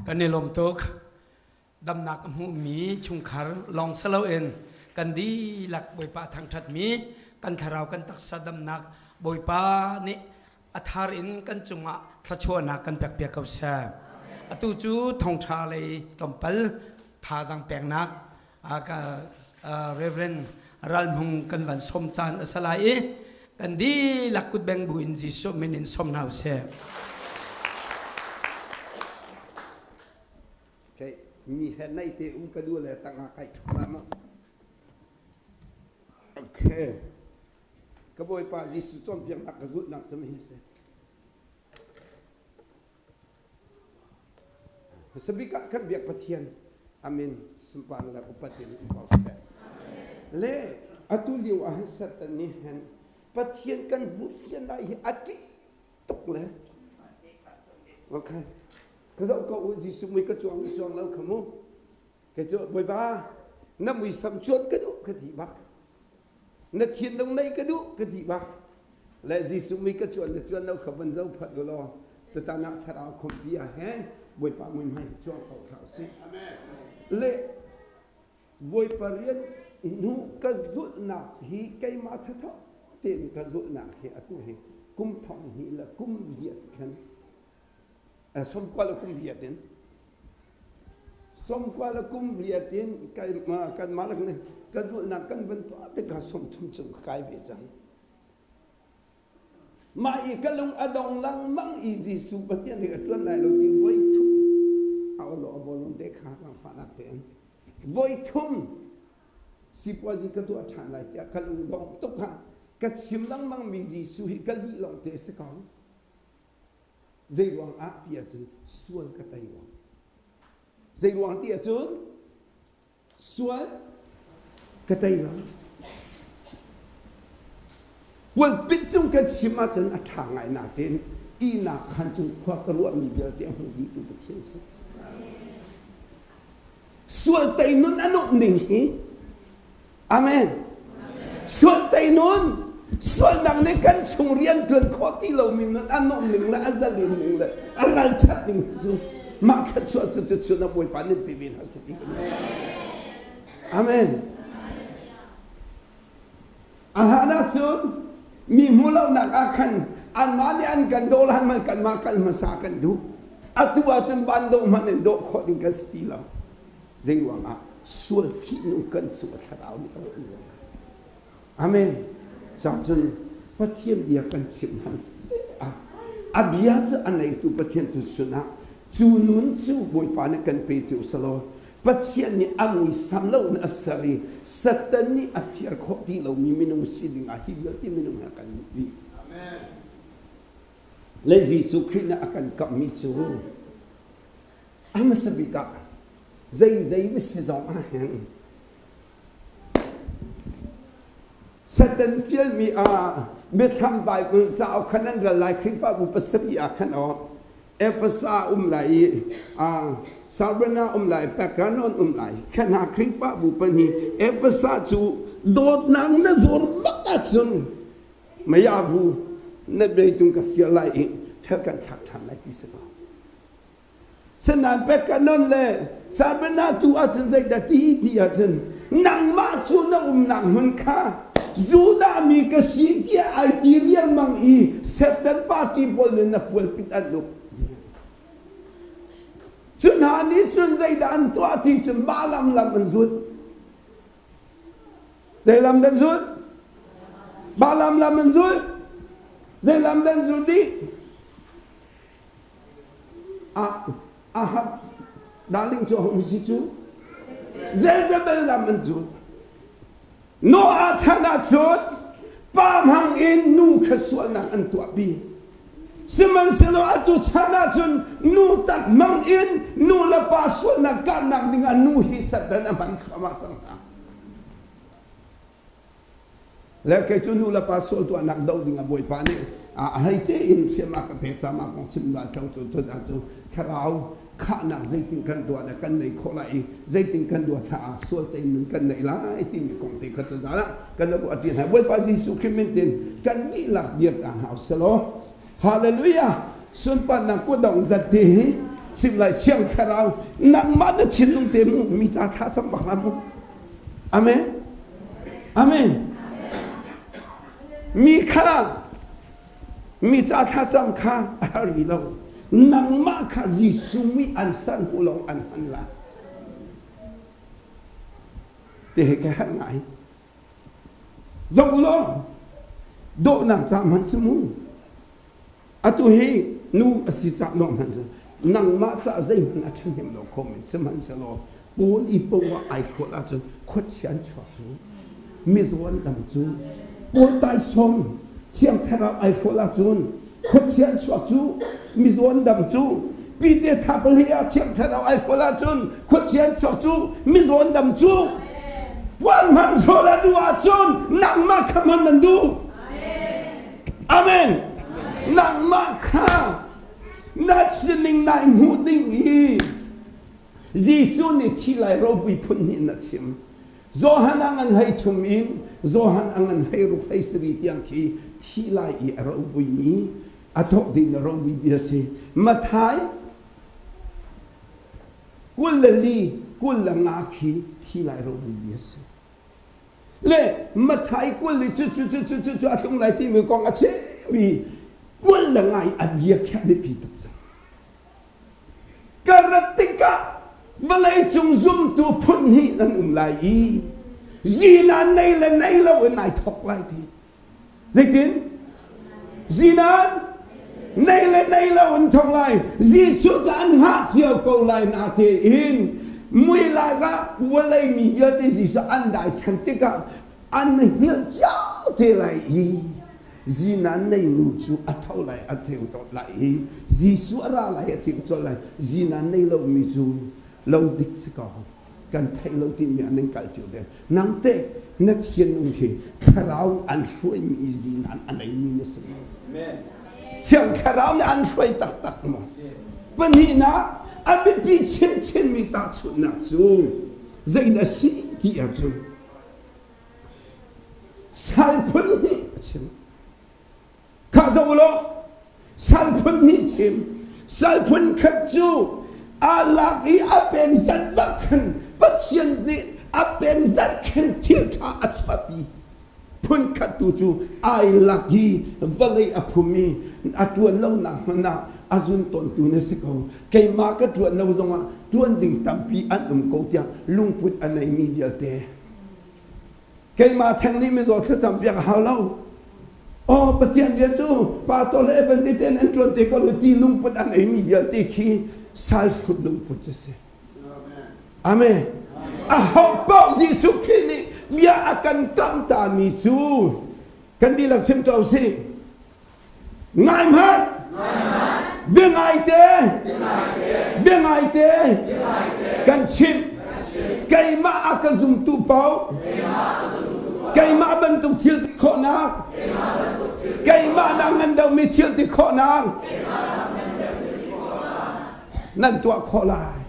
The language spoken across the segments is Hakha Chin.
Kan i lawm tuk. Damnak a hmuhmi chungkhar lawng si loin kan dihlak Bawipa thangṭhatmi kan thlarau kan taksa damnak Bawipa nih a thar in kan cungah thluachuahnak kan pekpiak ko seh. Atu cu thawngṭha lei tlawmpal thazaang peknak Reverend Ral Hmung kan van som caan a si lai i kan dihlak kutbeng bu in Jesuh min in som hna usih. Okay, mi he nei te um ka du le tangah kai thum ma. Okay. Ka Bawipa Jesuh cawnpiaknak ka zulhnak cu hi si. Hmasabik ah kan biak Pathian amin sunpar le upat in um ko seh. Le atu lio ah hin Satan nih hin Pathian kan hmuh fian lai hi a ṭih tuk le. Okay. Ka zoh ko u Jesuh mui ka cuang ka cuang lo kha mu. Kei cu Bawipa na muisam cuan ka duh ka ti bak. Na thinlung neih ka duh ka ti bak. Le Jesuh mui ka cuan na cuan lo kha van zo phat u law tutan ah thlarau khumpi ah hin Bawipa muihmai cuang ko hlah usih. Le Bawipa rian hnu ka zulhnak hi keimah thatho tein ka zulhnak hi atu hi kum thong hnih le kum riat khan 90 le kum riat in 90 le kum riat in kanmah lak nih ka zulhnak kan van tuah tikah 30 cung ka kai ve cang. Mah i ka lung a dong lengmang i Jesuh Pathian hi ka ṭuan lai lo ti voi thum a olo a volon te kha fahnak tein voi thum sipuazi ka tuah ṭhan lai tiah ka lung dong tuk ha ka chim lengmang mi Jesuh hi ka lih lawng te si ko. Zei ruang ah ti ahcun sual ka tei ruang. Zei ruang ti ahcun Sual ka tei lo. Pulpit cung kan chim ahcun a ṭha ngai natein ihnak khan cung khua ka ruahmi vialte a hmu dihtu Pathian si. Sual tei nun a nuamh ning hi Amen. Sual tei nun sualnak nih kan chung rian ṭuan khawh ti lomi nun a nuamh ning le a zalin ning le a ralchat ning cu mah thluachuah cu tuchun ah Bawipa nih pe ve hna seh ti Amen. A hlan ahcun mi hmuh lonak ah khan anmah nih an kan daw hlan man kanmah kal hmasa kan duh. Atu ahcun van dawh hmanh in dawh khawh ding kan si ti lo. Zei ruangah sual fihnung kan cung a thlarau nih a rawh ruangah. Amen. Cacun Pathian bia kan chimh hna a bia cu a neitu Pathian tu sinah cu nun cu Bawipa nih kan pe cio selaw Pathian nih a muisam lo in a ser i Satan nih a fir khawh ti lomi minung si dingah hi vialte minung he kan lut dih. Le Jesuh Khrih nih a kan kamhmi cu a hmasa bik ah zeizei na si zong ah hin Satan fialmi ah biathlam Bible cauk khan an ral lai Khrihfabu pasarih ah khan aw Efesa um lai i Sarvana um lai Perganon um lai khan hna Khrihfabu pahnih Efesa cu dawtnak na zawr bak ahcun mayabu na beitung ka fial lai i hell kan thlak ṭhan lai ti si ko. Sinain Pekanon le Sabana tu ahcun zeidah ti ti ahcun nangmah cu na umnak hmun kha Judah mi ka si tiah ai ti riangmang i Satan party pawl nih na pualpit an uk. Cu hna nih cun zeidah an tuah ti cun Balaam lam an zulh. Zei lam dan zulh? Balaam lam an zulh. Zei lam dan zulh dih? Ahab darling cu hong si cu Jezebel lam an zul Noah chan ah cun pa hmang in nu kha sualnak an tuahpi sihmanhsehlaw atu chan ah cun nu tak hmang in nu le pa sualnak kahnak dingah nu hi Satan a hman thluahmah cang hna Le kei cu nu le pa sual tuahnak doh ding ah Bawipa nih a hleice in hriam a ka pek caah mah kong chim dah tho tu tun ahcun thlarau khahnak zeitin kan tuah le kan nei khawh lai i zeitin kan duah thla ah sual tein nun kan neih lai timi kong te kha tuzaan ah kan ruah ṭi hna. Bawipa Jesuh Khrih min tin kan dihlak dir ta hna usih law Hallelujah sunparnak kutdong zat ti hi Chim lai Thiang Thlarau nangmah na thinlung te mu mi ca thla cam bak la mu. Amen. Amen. Mi kha mi ca thla cam kha a har rih lo. Nangmah kha Jesuh mi an san hnu lawng an hman lai. Te he ka herh ngai. Zoh u law dawhnak ca hmanh cu mu. Atu hi nu a si cah lawng hmanh cu nangmah cah zeihmanh a ṭhahnem lo kho men sihmanhsehlaw Paul i poah ai hrual ahcun khuachia an chuak cu mizaw an dam cu Paul taisawm Thiang Thlarau ai hrual ahcun khuachia an chuak cu mizaw an dam cu Pite thapali ah Thiang Thlarau ai hrual ahcun khuachia an chuak cu mizaw an dam cu puan hman hrual a duh ahcun nangmah kha hman nan duh Amen. Nangmah kha na sining nai hmuh ding i Jesuh nih thi lai rovui phun hnih in a chim. Johan a ngan hlei thum in Johan a ngan hlei ruk hlei sari tiang khi thi lai i a rovui mi a thawk ding a rovui bia si. Matthai 24 25 khi thi lai rovui bia si. Le Matthai 20 le cu cu cu cu cu cu a tlung lai timi kong a chimmi 20 le ngai a bia khi a biapi tuk cang. Ka rat tikah vawleicung zumtu phun hnih nan um lai i zinan nei le nei lo in ai thawk lai ti. Zeitin? Zinan nei le nei lo in thawk lai. Jesuh cu an hngah cio ko lai natein mui lak ah vawlei mi vialte Jesuh an dai than tikah an hngilh cio te lai i zinan nei nu cu a tho lai a ceu tawn lai i Jesuh a ra lai a ceu colh lai zinan nei lomi cu lo dik si ko kan theih lo timi ah nan kal cio deng nang te na thianung hi thlarau an hruaimi zinan a neimi na si thiang thlarau nih an hruai taktak maw pahnihnak a biapi chinchinmi tahchunhnak cu zei na si ti ahcun Sal phun hnih a chim. Khah zoh u law sal phun hnih chim. Sal phun khat cu aa lak i a peng zat bak khan Pathian nih a peng zat khan thil ṭha a chuahpi. Phun khat tu cu ai lak i vawlei a phum i a ṭuan lonak hmanh ah a zun tawntu na si ko. Keimah ka ṭuan lo zongah ṭuan ding tampi an um ko tiah lungput a neimi vialte Keimah theng nih mizaw thlacam piak a hau lo. Aw Pathian rian cu pastor le evangelist ten an ṭuan te ko lo ti lungput an eimi vialte khi sal hrut lungput cu si. Amen. A ho paoh Jesuh Khrih nih bia a kan kam tami cu kan dihlak chim tuah usih. Ngai hmanh. Bia ngaite. Bia ngaite. Kan chimh. Keimah a ka zumtu paoh. Keimah bantuk thil ti khawhnak. Keimah nak ngan deuhmi thil ti khawhnak. Nan tuah khawh lai.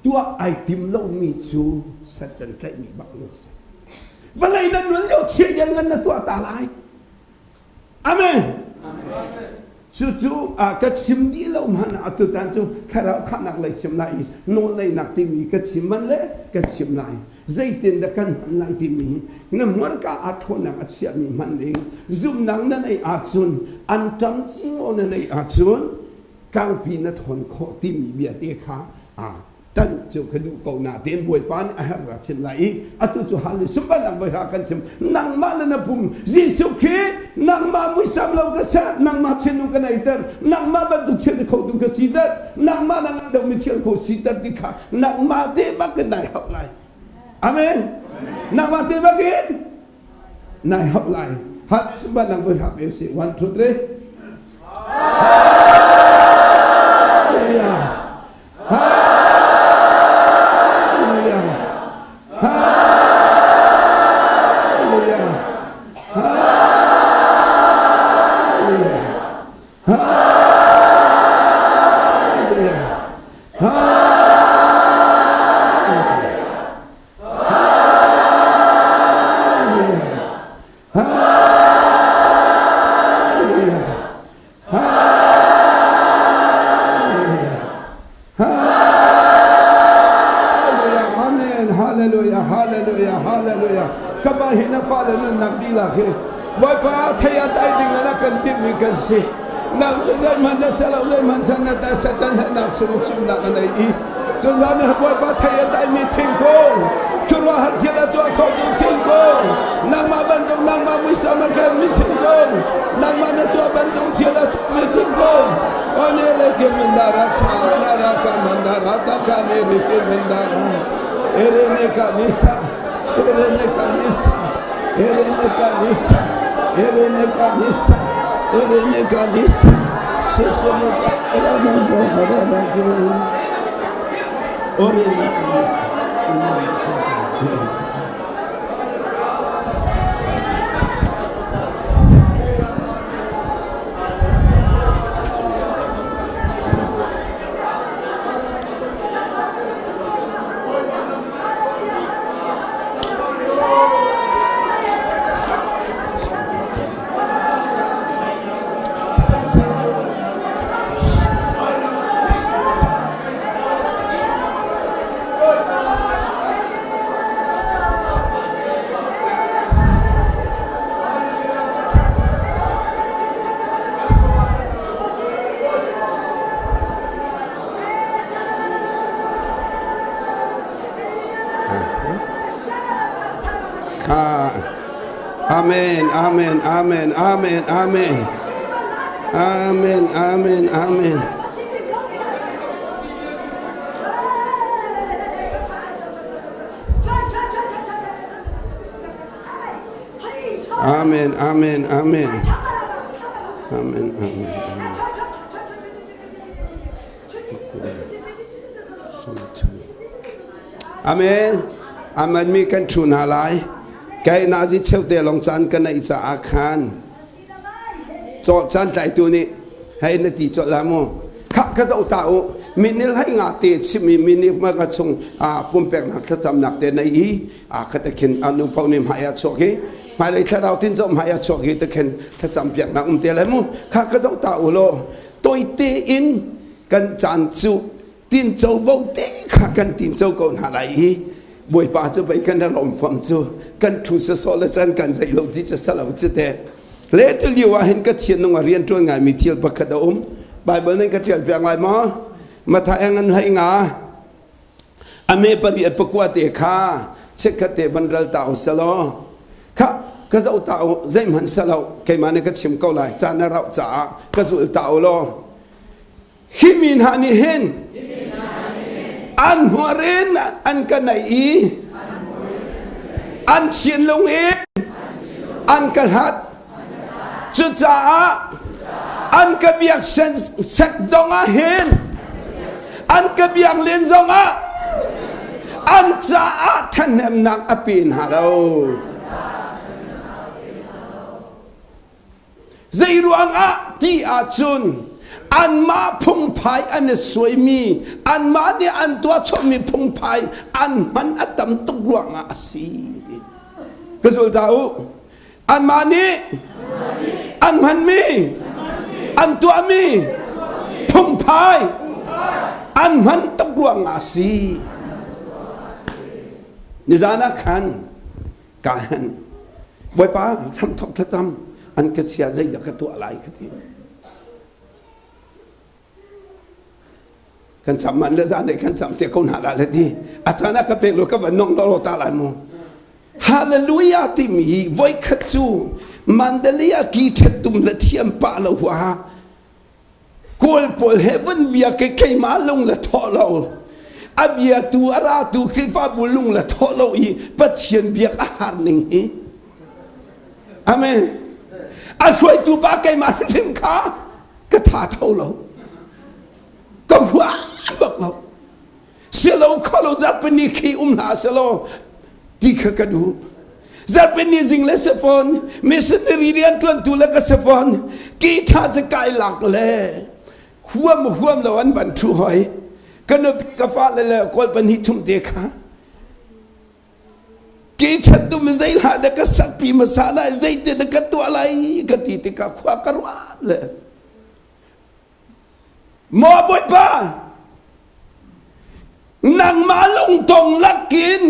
Tuah ai tim lomi cu Satan tlaihmi bak nan si. Vawlei nan nun lio thil lianngan na tuah ta lai. Amen. Cucu ka chim dih lo hmanh ah atutan cu thlarau khahnak lei chim lai i nawlngeihnak timi ka chim man le ka chim lai. Zeitin dah kan hman lai timi na hmurka ah ṭhawnnak a chiahmi hman ding zumhnak na neih ahcun an ṭam cingaw na neih ahcun tlangpi na thawn khawh timi bia te kha tan cu ka duh ko na tein Bawipa nih a herh ra chim lai i atu cu hal sumban voi ha kan chim nangmah le na pum Jesuh Khrih nangmah muisam lo ka ser nangmah thinlung ka neiter nangmah bantuk thil kho tu ka siter nangmah na ngan deuhmi thil kho siter ti kha nangmah te bak in nai hauh lai amen nangmah te bak in nai hauh lai hal sumban nang voi ha pe si 1 2 3 Hallelujah. Hallelujah. Hallelujah. Hallelujah. Hallelujah. Hallelujah. Hallelujah. Hallelujah. Hallelujah. Hallelujah. Kama hi na fale nunnak dihlak hi Bawipa thei a tai ding ah kan timhmi kan si. Nang cu zeihmanh na si lo, zeihmanh san na ta Satan he nak chung chimnak a nei i tuzan ah Bawipa thei a taimi thingkung khuaruahhar thil a tuah khotu thingkung nangmah bantuk nangmah muisam a kenmi thingkung nangmah na tuah bantuk thil a tuahmi thingkung one le ke mandara sa nara ka mandara ta ka ne re ke mandara ere ne ka nisa ere ne ka nisa ere ne ka nisa ere ne ka nisa ere ne ka nisa se se ne ka ra na ko ra na ko ore ne ka nisa Amen, amen, amen, amen, amen. Amen, amen, amen. Amen, amen, amen. Amen, amen. Amen. Amen mi kan thu hna lai. Kai nazi cheute long caan ka neih caah khan caw caan tlaitu nih hei na ti colh la mu kha ka zoh ta u minil hai nga te chimmi minil ma ka chung a pumpeknak thlacamnak te nei i a kha te khin anu pau nih hmai a chuak hi hmailei thlarau tin zoh hmai a chuak hi te khin thlacam piaknak um te lai mu kha ka zoh ta u law toite in kan caan cu tinco vo te kha kan tinco ko hna lai i Bawipa cu pei kan rom fam cu kan thu sasawh le can kan zei lo ti cu salo cu te le tu lio ah hin ka thian nung a rian ṭuan ngai mi thil pakhat a um Bible nan ka ṭial piak lai maw Matha eng an hlei nga ame pariat pakua te kha chikkhat te van ral ta u selaw kha ka zoh ta u zeihmanh selo keimah nih ka chim ko lai caan a rauh caah ka zul ta u law Hi mi hna nih hin an hmuar in an ka naih i an thinlung in an ka hlat. Cucaah an ka biak sek zong ah hin an ka biak len zong ah an caah ṭhahnemnak a pe hna lo. Zei ruangah ti ahcun anmah phungphai an i suaimi, anmah nih an tuahchuahmi phungphai an hman a tam tuk ruangah a si ti. Ka zul ta u. Anmah nih an hmanmi, an tuahmi phungphai an hman tuk ruangah a si. Nizan ah khan ka hen bawipa hramthok thlacam an ka chia zeidah ka tuah lai ka ti kan cham man le zan kan cham te ko hna la le ti a caan ah ka pek lo ka van nong lo ta lai mu hallelujah timi voi khat cu mandalia ki thet tum le thiam pa lo hua Kawl pawl he vun bia ke keimah lung le thawh lo a bia tu a ra tu Khrihfabu lung le thawh lo i Pathian biak a har ning hi Amen a hruaitu pa keimah hrimhrim kha ka tha tho lo ka hua bak lo selo kholo zarpini khi um hna selo ti kha ka duh zarpini zing le sefon missionary rian tuan tu le ka sefon ki tha che kai lak le huam huam lo an ban thu hoi ka nu ka fa le le kol pan hi thum te kha ki that tu mi zei hla da ka sak pi ma sa lai zei te da ka tua lai ka ti te ka khua ka ruat le Maw Bawipa, nangmah lungtong lakin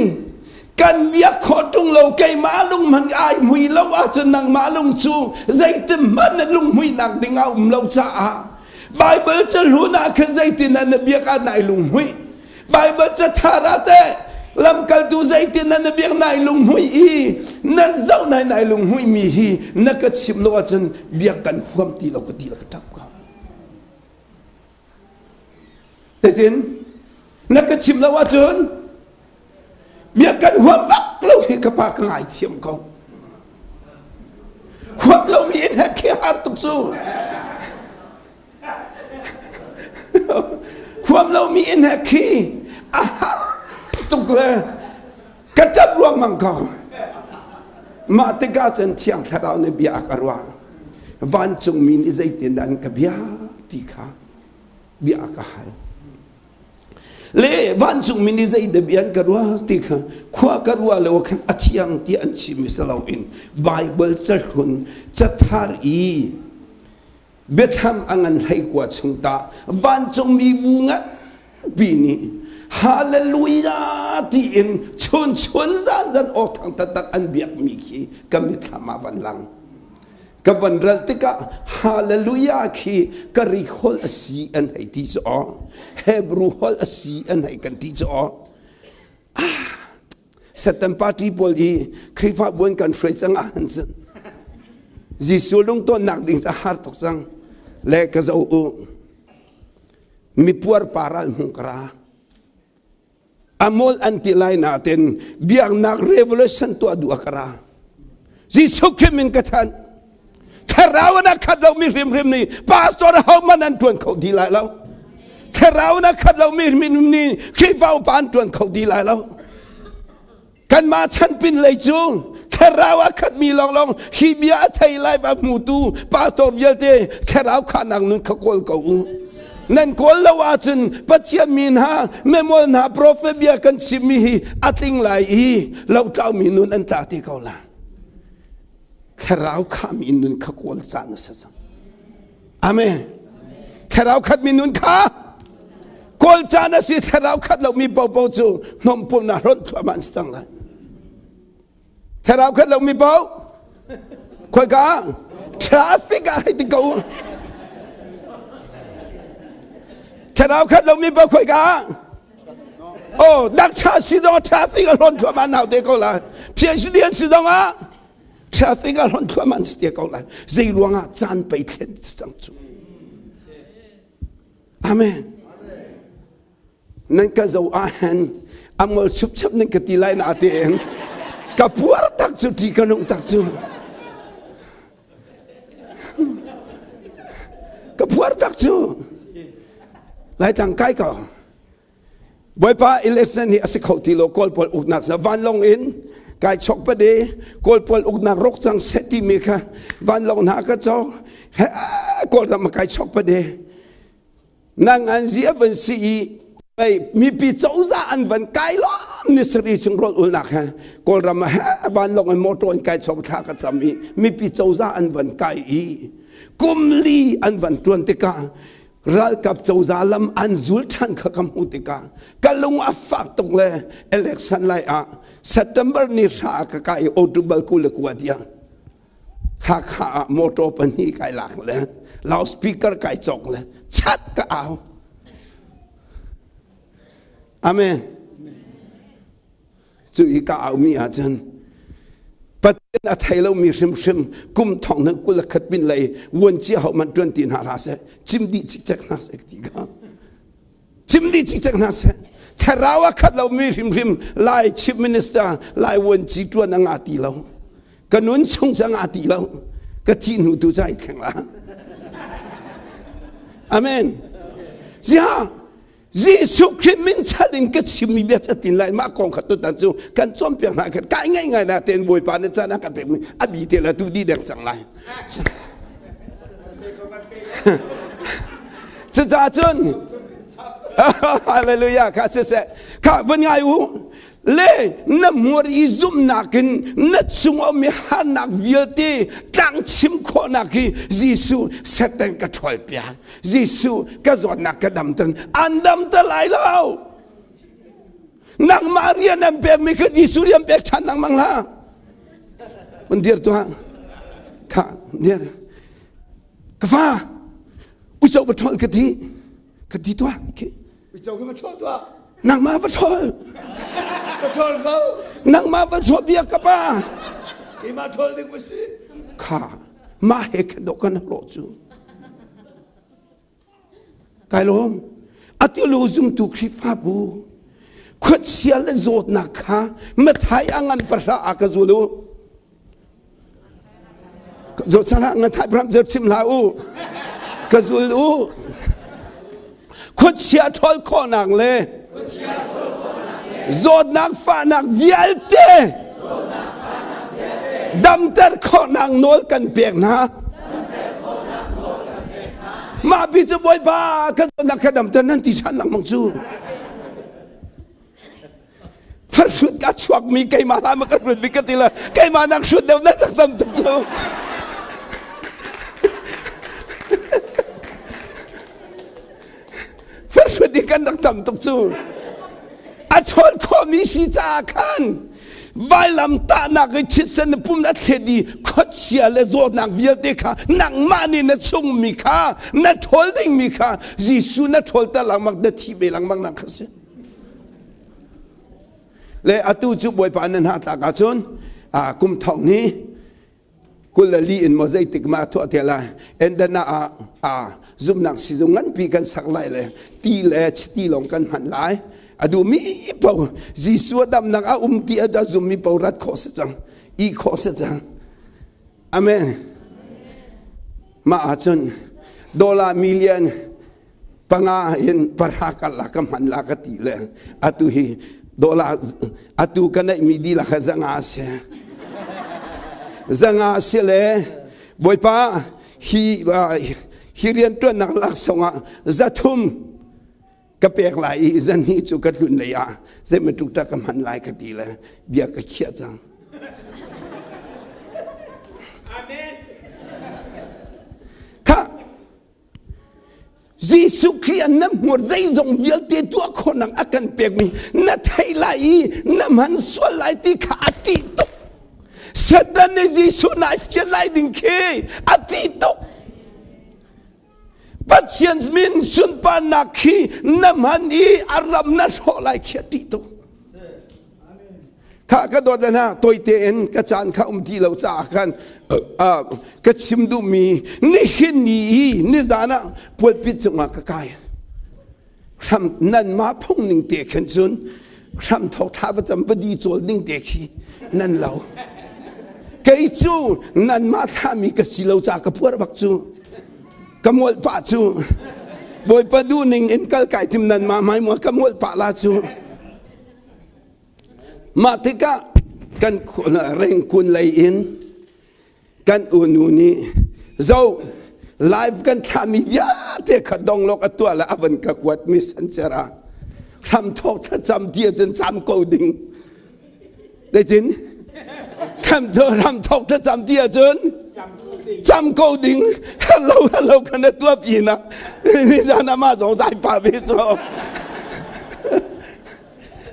Kan biak khawh ṭung lo keimah lung hmanh ai mui lo ahcun nangmah lung cu zeitin hmanh na lunghmuihnak ding a um lo caah Baibal cahlun ah khan zeitin ah na biak ah nai lunghmuih. Baibal cathar ah teh lamkaltu zeitin ah na biak nai lunghmuih i na zoh nai nai lunghmuih mi hi na ka chim lo ahcun biak kan huam ti lo ka ti la ka ṭap ko. Zeitin na ka chim lo ahcun bia kan huam bak lo hi ka pa ka ngaithiam ko. Huam lomi in he khi har tuk cu. Huam lomi in he khi a har tuk le ka ṭap ruangmang ko. Mah tikah cun Thiang Thlarau nih bia a ka ruah. Vancungmi nih zeitindah an ka bia ti kha bia a ka hal. Le vancungmi nih zeidah bia an ka ruah ti kha khua ka ruah lo khan a thiang tiah an chim i si loin Baibal cahlun cathar i biathlam a ngan hlei kua chung ta vancungmi bu nganpi nih hallelujah tiin chun chun zan zan aw thang taktak an biakmi khi ka mitthlam ah van lang ka van ral tikah hallelujah khi Greek holh a si an hei ti cu aw Hebrew holh a si an hei kan ti cu aw ah Satan party pawl i Khrihfabu an kan hruai cang ah han cun Jesuh lungtawnnak ding ca har tuk cang le ka zo u mipuar paral hmung kara amol an ti lai na ten biaknak revolution tuah duh akara Jesuh Khrih min ka than thlarau na khat lo mi hrimhrim nih pastor ho man an tuan kho di lai lo thlarau na khat lo mi hrimhrim nih Khrihfa upa an tuan kho di lai lo kanmah chan pin lei cu thlarau a khat mi lawnglawng hi bia a thei lai va hmutu pastor vialte thlarau khahnak nun kha kawl ko u nan kawl lo ahcun Pathian mi hna memol hna prophet bia kan chimmi hi a tling lai i lotlau mi nun an tla te ko la thlarau khahmi nun kha kawl caan a si cang amen thlarau khatmi nun kha kawl caan a si thlarau khat lomi popo cu hnawmpum na hlonh thluahmah an si cang lai thlarau khat lomi po khoika traffic ah hei ti ko thlarau khat lomi po khoika Oh, dak tha si dong traffic a hlon thluahmah nau te ko lai. Phian si dian si dong ah traffic a hlon thluahmah si te ko lai. Zei ruangah caan pei thlen cang cu. Amen. Nan ka zo ah hen amol chup chup nan ka ti lai na te en. Ka puar tak cu ti ka nung tak cu. Ka puar tak cu. Laitlang kai ko. Bawipa election hi a si kho ti lo Kawl pawl uknak sa vanlawng in kai chok pade Kawl pawl uknak rok cang seh timi kha vanlawng hna ka cawk Kawlram kai chok pade nang an zi a van si i mipi cozah an van kai lawm ni sari chung rawl ulnak he Kawlram ah vanlawng in motor in kai chok thla ka cam i mipi cozah an van kai i kum li an van tuan tikah ralkap cozah lam an zul ṭhan kha ka hmuh tikah ka lung a fak tuk le election lai ah September ni hra ah ka kai i October 29 tiang Hakha ah motor pahnih kai lak le loudspeaker kai cawk le chat ka au. Amen. Cu i ka aumi ahcun Pathian a thei lomi hrimhrim kum thong na kul khat pin lei vuanci ho man tuan ti hna hlah seh cim dih cikcek hna seh ti kha cim dih cikcek hna seh thlarau a khat lomi hrimhrim lai chief minister lai vuanci tuan a nga ti lo ka nun chung ca nga ti lo ka thi hnu tu ca i thleng la amen zia Jesuh Khrih min chan in ka chimmi bia cu tin lai mah kong kha tutan cu kan cawnpiak hna khan kai ngai ngai na ten Bawipa nih caan a kan pekmi a bi te la tu di deng cang lai. Cucaah cun Hallelujah kha siseh kha vun ngai u le na hmur i zumhnak in na chung a ummi harnak vialte tlang chim khawhnak hi Jesuh Satan ka ṭhawl piak Jesuh ka zawtnak ka damter an damter lai lo. Nangmah rian an pekmi kha Jesuh rian pek ṭhan lengmang hlah. Mun dir tuah. Kha dir. Ka fa uico va ṭhawl ka ti. Ka ti tuah. Uico ka va ṭhawl tuah. Nangmah va ṭhawl. Ka ṭhawl ko. Nangmah va ṭhawl bia ka pa. Keimah ṭhawl ding ma si. Kha mah he khan dawh kan hlawh cu. Kai lawm. Atilu zumtu Khrihfabu khuachia le zawtnak kha Mathai a ngan pahra a ka zul u. Zawt salah ngan thai pram zer chim hlah u. Ka zul u. Khuachia ṭhawl khawhnak le zawtnak fahnak vialte damter khawhnak nawl kan pek hna. Mah pi cu Bawipa ka zawtnak ka damter nan ti ṭhan lengmang cu. Farhrut ka chuakmi keimah hlah ma ka hrut bik ka ti le keimah nak hrut deuh nan rak tam tuk cu. Farhrut i kan rak tam tuk cu. A ṭhawl khawhmi si caah khan vailam tahnak i thisen na pum na thlet i khuachia le zawtnak vialte kha nangmah nih na chungmi kha na ṭhawl dingmi kha Jesuh na ṭhawl ter lengmang na thi ve lengmang nak kha si. Le atu cu Bawipa nan hna tlak ahcun kum thong ni 22 in maw zeitik ma thuah te lai endana ah a zumnak sizung nganpi kan sak lai le ti le chiti lawng kan hman lai a duhmi po Jesuh a damnak a um ti a zummi po rat khawh si cang i khawh si cang amen mah ahcun dollar million panga in pahra kal la ka hman la ka ti le atu hi dollar atu ka neih mi dihlak ha zanga si zanga si le bawipa hi hi rian tuannak laksawng ah zathum ka pek lai i zan hi cu ka tlun lei ah zeibantuk ta ka hman lai ka ti le bia ka khiah cang Kha Jesuh Khrih an na hmur zeizong vialte tuah khawhnak a kan pekmi na theih lai i na hman sual lai ti kha a ṭih tuk. Satan nih Jesuh nai fial lai ding khi a ṭih tuk. Pathian min sunparnak khi na hman i a ram na hrawh lai khi a ṭih tuk. Kha ka dawt le hna toite in ka caan kha um ti lo caah khan ka chim duhmi nihin ni i nizan ah pulpit cungah ka kai. Hram nanmah phung ning te khin cun hram thawk tha va cam va di cawl ding te khi nan lo. Kei cu nanmah thlami ka si lo caah ka puar bak cu. Ka mual pah cu. Bawipa duh ning in kal kai tim nanmah hmai mua ka mual pah la cu. Mah tikah kan rengkun lei in kan unu nih zo live kan thlahmi vialte kha donglok a tuah le a van ka kuat mi sancer ah hramthawk thlacam ti ahcun cam ko ding zeitin hramthawk thlacam ti ahcun cam ko ding hello hello kan na tuah pi na ni zan ama zong zai pa ve cho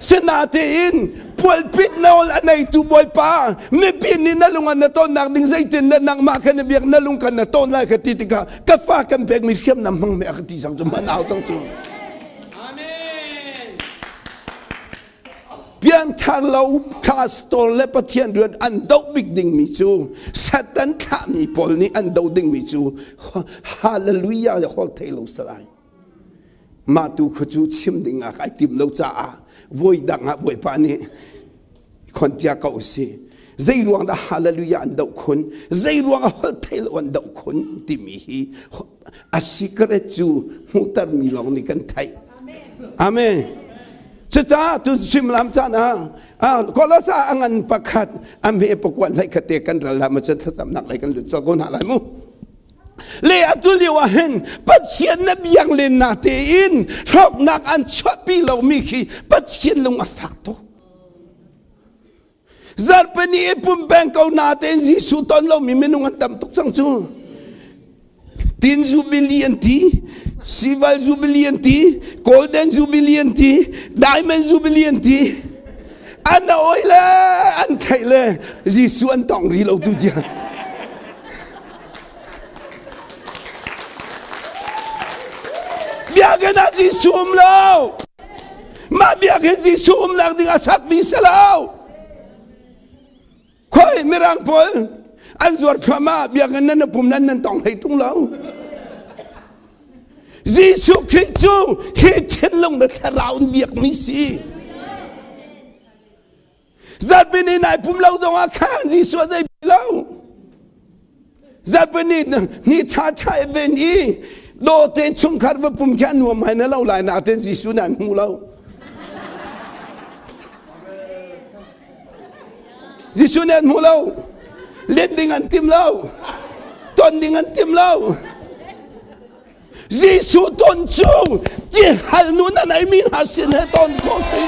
Sinatein pualpit nawl a neitu Bawipa mipi nih na lung an na tonnak ding zeitin na nangmah kha na biak na lung kan na ton lai ka ti tikah ka fa kan pekmi hriamnam hmang me a ka ti cang cu man au cang cu. Amen. Piangthar lo pastor le Pathian rian an doh bik dingmi cu Satan thlahmi pawl nih an doh dingmi cu hallelujah hol thei lo salai. Mah tu khu cu chim ding ah kai tim lo caah voi dang ah Bawipa nih khon cia ko si. Zei ruang dah hallelujah an doh khun? Zei ruang ah holh thei lo an doh khun timi hi a secret cu hmuhter mi lawng nih kan theih. Amen. Cucaah tu sim lam caan ah Kolosa a ngan pakhat a hme pakuan hlei khate kan ral la ma cun thlacamnak lei kan lut cawk ko hna lai mu. Le atu lio ah hin Pathian na biang len na tein hlawknak an chuahpi lomi khi Pathian lung a fak tuk. Zarhpini i pumpeng ko na tein Jesuh ton lomi minung an tam tuk cang cu. Tin Jubilee an ti, Sival Jubilee an ti, Golden Jubilee an ti, Diamond Jubilee an ti. An oi le an theih le Jesuh an tong ri lo tu tiang. Biakinn ah Jesuh um lo. Mah biakinn Jesuh umnak ding a sakmi si lo. Khoi mirang pawl an zuar thluahmah biakinn nan pum nan nan tong hlei tung lo. Jesuh Khrih cu hi thinlung le thlarau in biakmi si. Zarhpini nai pum lo zong ah khan Jesuh a zei lo. Zarhpini ni tha tha i ven i dawte chungkhar va pum khi a nuam hai na lo lai na ten Jesuh nan hmu lo. Jesuh nih an hmu lo. Len ding an tim lo. Ton ding an tim lo. Jesuh ton cu ti hal nu na nei mi hna sin he ton khawh si.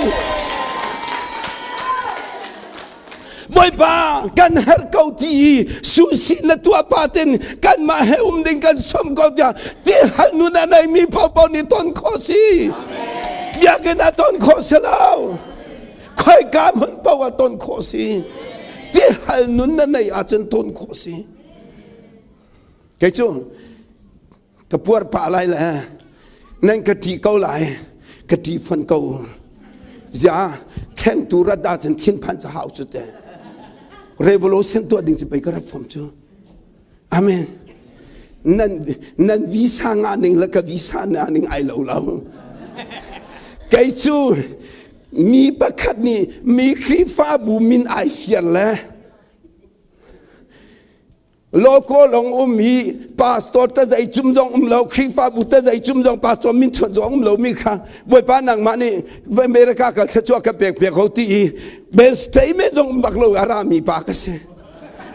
Bawipa kan herh ko ti i susi na tuah pa ten kanmah he um ding kan som ko tiah ti hal nu na nei mi paohpaoh nih ton khawh si. Biakinn ah ton khawh si lo. Khoika hmun paoh ah ton khawh si. Ti hal nun na nei ahcun ton khawh si. Kei cu ka puar pah lai le nan ka ṭih ko lai ka ṭih fon ko zia khengtu rat ahcun thinphan ca hau cu te revolution tuah ding cu pei ka rat fom cu amen nan nan visa nga ning le ka visa na ning ai lo lo kei cu mi pakhat nih mi Khrihfabu min ai siar le Local long um hi pastor ta zei cum zong um lo Khrihfabu ta zei cum zong pastor min chuan zong um lo mi kha Bawipa nangmah nih America kal thluachuah ka pek pek ho ti i ben statement zong um bak lo a ra mi pa ka si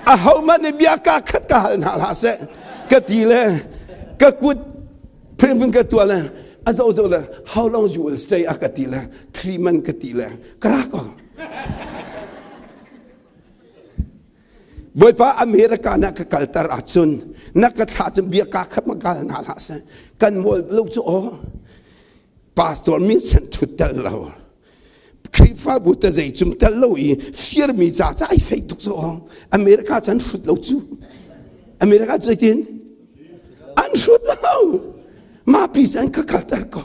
a ho man nih bia ka khat ka hal hna hlah seh ka ti le ka kut phirvun ka tua le a zo zo le how long you will stay a ka ti le 3 month ka ti le ka ra ko Bawipa America na ka kalter ahcun na ka thlah cun bia ka khat ma kal hna hlah seh kan mual lo cu aw pastor min sen thut tel lo Khrihfabu te zei cum tel lo i firmi ca ca ai fei tuk cu aw America chan hrut lo cu America zeitin an hrut lo ma pi an ka kalter ko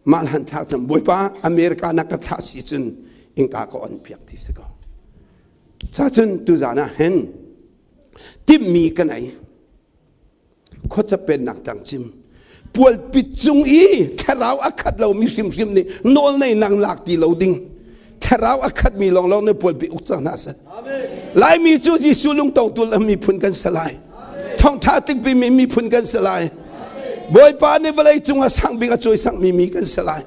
Mah hlan thla cun Bawipa America na ka thlah si cun innka ka on piak ti si ko. Ca cun tuzan ah hin timhmi ka nei. Khuaca pennak tang cim. Pualpit cung i thlarau a khat lomi hrimhrim nih nawl nei nang lak ti lo ding. Thlarau a khatmi lawnglawng nih pualpit uk cang hna seh. Laimi cu Jesuh lungtongtu miphun kan si lai. Thawngṭha tikpi mi miphun kan si lai. Bawipa nih vawlei cung ah sang bik a cawisangmi mi kan si lai.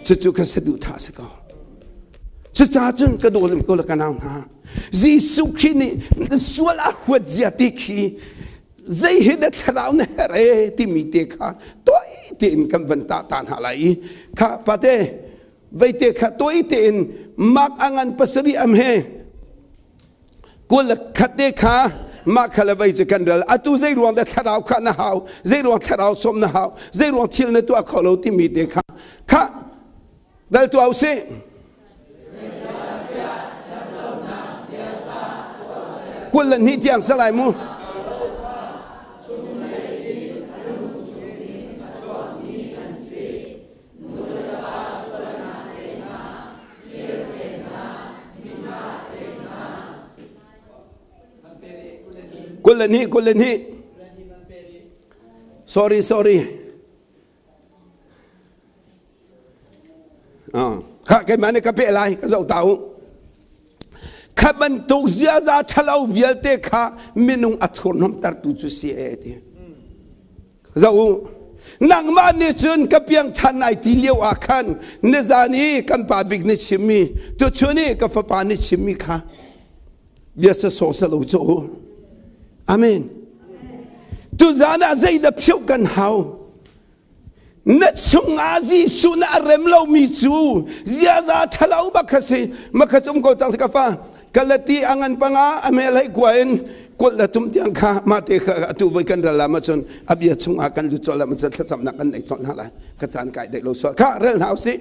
Cucu ka saduhthah si ko. Cucaah cun ka dawlim ko le ka nau hna. Jesuh Khrih nih sual a huat zia ti khi zei hi dah thlarau na herh e timi te kha toi tein kan van tah ta hna lai i kha pate veite kha toi tein mak a ngan pasarih am he kul khat te kha mah kha le vei cu kan ral atu zei ruang dah thlarau kha na hau zei ruang thlarau sawm na hau zei ruang thil na tuah kho lo timi te kha kha dal tuah usih 22 tiang salai mu 22 22 sorry sorry kha keimah nih ka peh lai ka zoh ta u kha bantuk ziaza ṭhalo vialte kha minung a thurhnawmtertu cu si e ti Zoh u, nangmah nih cun ka piang than ai ti lio ah khan nizan i kan pa bik nih chimmi tuchun i ka fapa nih chimmi kha bia sawsawh sa lo cu. Amen. Tuzan ah zeidah phioh kan hau? Na chungah Jesuh na a rem lomi cu ziaza ṭhalo bak kha si. Makha cum ko cang ka fa. Galati a ngan panga a mel hei kua in Kul le tum tiang kha mah te kha atu voi kan ral lam ahcun a bia chungah kan lut colh lam ahcun thlacamnak kan nei colh hna lai. Ka caan kai dek lo sual. Kha rel hna usih.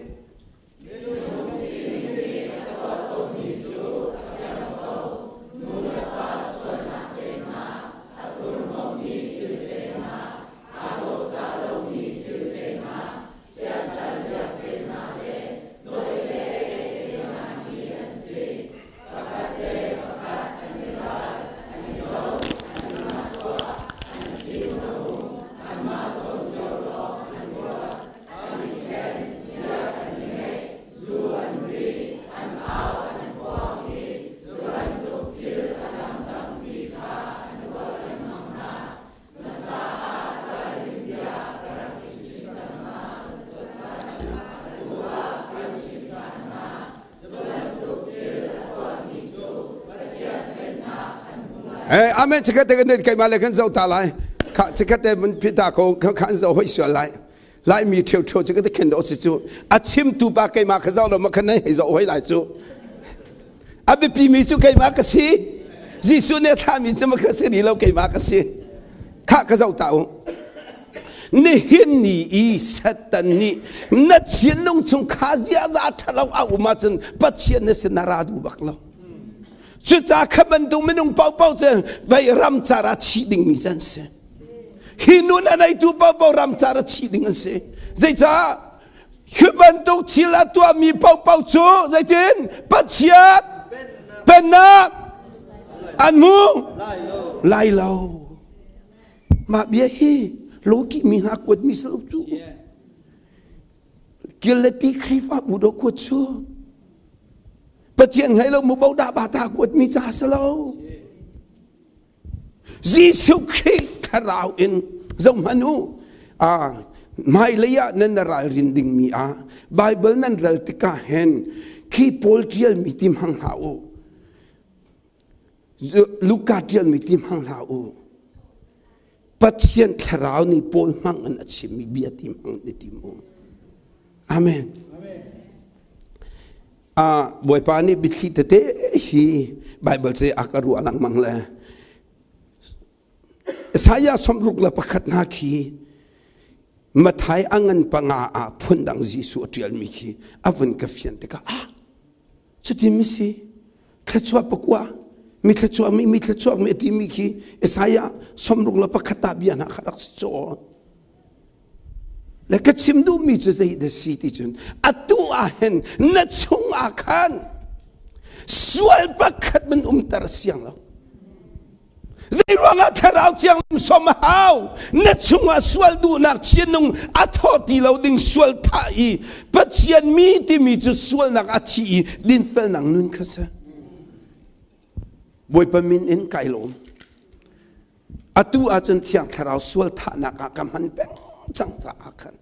Eh, amen chikat te kan keimah le kan zoh ta lai kha chikat te vun phita ko kha an zoh hoi sual lai lai mi theu theu chikat te khen do si cu a chim tu pa keimah kha zoh lo ma khan nei hei zoh hoi lai cu a biapi mi cu keimah ka si Jesuh nih a thlahmi cu ma kha si ri lo keimah ka si kha ka zoh ta u nihin ni i Satan nih na thinlung chung kha ziaza ṭhalo a um ahcun Pathian na sin a ra duh bak lo cucaah kha bantuk minung paohpaoh cu vei ramcar ah thih dingmi cu an si hi nun a neitu paohpaoh ramcar ah thih ding an si zeicah Hi bantuk thil a tuahmi paohpaoh cu zeitin Pathian pennak an hmu lai lo. Mah bia hi lawki mi hna kuatmi si lo cu. Kileti Khrihfabu do kuat cu. Pathian ngei lo mu bo dah ba ta kuatmi ca si lo. Jesuh Khrih thlarau in zohhmanh u hmailei ah nan ralrin dingmi ah Bible nan rel tikah hin khi Paul ṭialmi ti hmang hlah u Luka ṭialmi ti hmang hlah u Pathian thlarau nih Paul hmang in a chimmi bia ti hmang ni tim u Amen. Bawipa nih biathli tete hi Bible cu a ka ruah lengmang le Isaiah 61 hna khi Mathai a ngan panga ah phundang Jesuh a ṭialmi khi a vun ka fian tikah ah cutin mi si thluachuah pakua mi thluachuah mi mi thluachuah mi a timi khi Isaiah 61 ta bia hna kha rak si caw Le ka chim duhmi cu zei dah si ti cun atu ah hin na chung ah khan sual pakhat man umter siang lo. Zei ruangah thlarau thianghlim som a hau na chungah sual duhnak chianung a thaw ti lo ding sual thah i Pathian mi timi cu sualnak a thi i dinfelnak nun kha si. Bawipa min in kai lawm. Atu ahcun Thiang Thlarau sual thahnak ah ka hman peng cang caah khan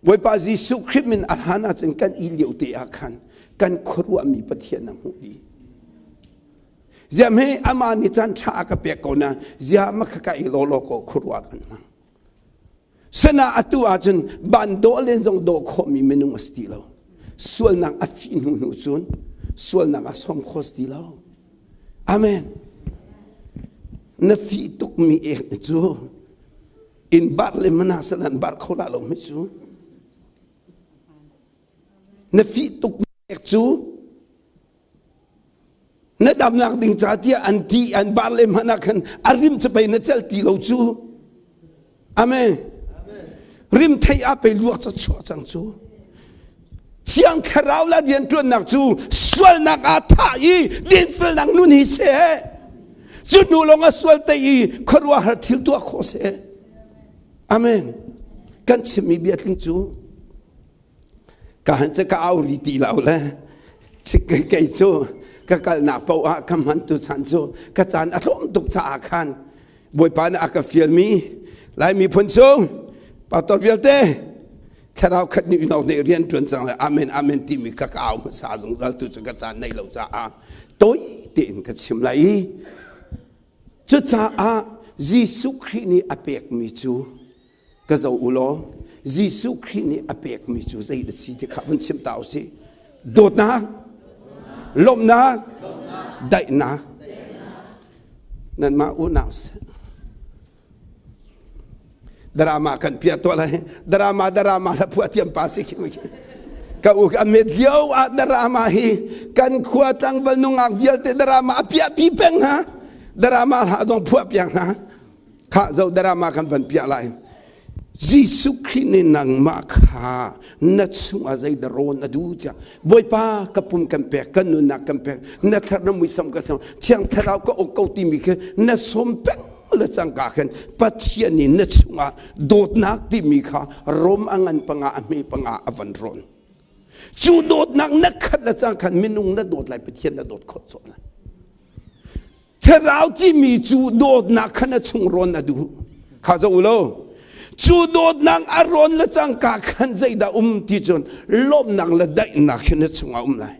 Bawipa Jesuh Khrih min a hlan ahcun kan i lio te ah khan kan khuaruahmi Pathian a hmuh dih. Ziah hme amah nih caan ṭha a ka pek ko na ziah ma kha ka i law law ko khuaruah kan hmang. Sana atu ahcun ban dawh len zong dawh khawhmi minung a si ti lo. Sualnak a fih hnu hnu cun sualnak a som kho si ti lo. Amen. Na fih tukmi ek cu in bar le mana salan bar kho la lo mi cu. Na fih tukmi ek cu na damnak ding ca tiah an ti an bar le hmanh ah khan a rim cu pei na celh ti lo cu amen rim thei a pei luak ca chuah cang cu thiang thlarau la rian ṭuannak cu sualnak ah thah i dinfelnak nun hi seh cu hnu lawng a sual te i khuaruahhar thil tuah khawh seh amen kan chimmi bia tling cu Ka han cu ka au ri ti lo le kei cu ka kalnak paoh ah ka hman tu chan cu ka caan a tlawm tuk caah khan Bawipa nih a ka fialmi Lai miphun chung pastor vialte thlarau khat nih unau nih rian ṭuan cang le amen amen timi ka ka au hmasa zungzal tu cu ka caan nei lo caah tawi tein ka chim lai i cucaah Jesuh Khrih nih a pekmi cu ka zoh u law Jesuh Khrih nih a pekmi cu zei dah si ti kha vun chim ta u sih. Dawtnak, lawmhnak, Daihnak. Nanmah unau seh. Drama kan piah tuah lai. Drama drama la phuah thiam pa si khi. Ka u ka met lio ah drama hi kan khua tlangval nungak vialte drama a piah pi peng ha. Drama hla zong phuah piak hna. Kha zo drama kan van piah lai. Jesuh Khrih nih nangmah kha na chungah zeidah rawn a duh tiah Bawipa ka pum kan pek kan nunnak kan pek na thlar na muisam ka sang Thiang Thlarau ka uk ko timi khi na sawm peng le cangka khin Pathian nih na chungah dawtnak timi kha rom a ngan panga a hme panga a van rawn cu dawtnak na khat le cang khan minung na dawt lai Pathian na dawt khawh cawh lai Thlarau timi cu dawtnak kha na chung rawn a duh. Kha zo lo. Cu dawtnak a rawn le cangka khan zeidah um ti cun lawmhnak le daihnak hi na chungah um lai.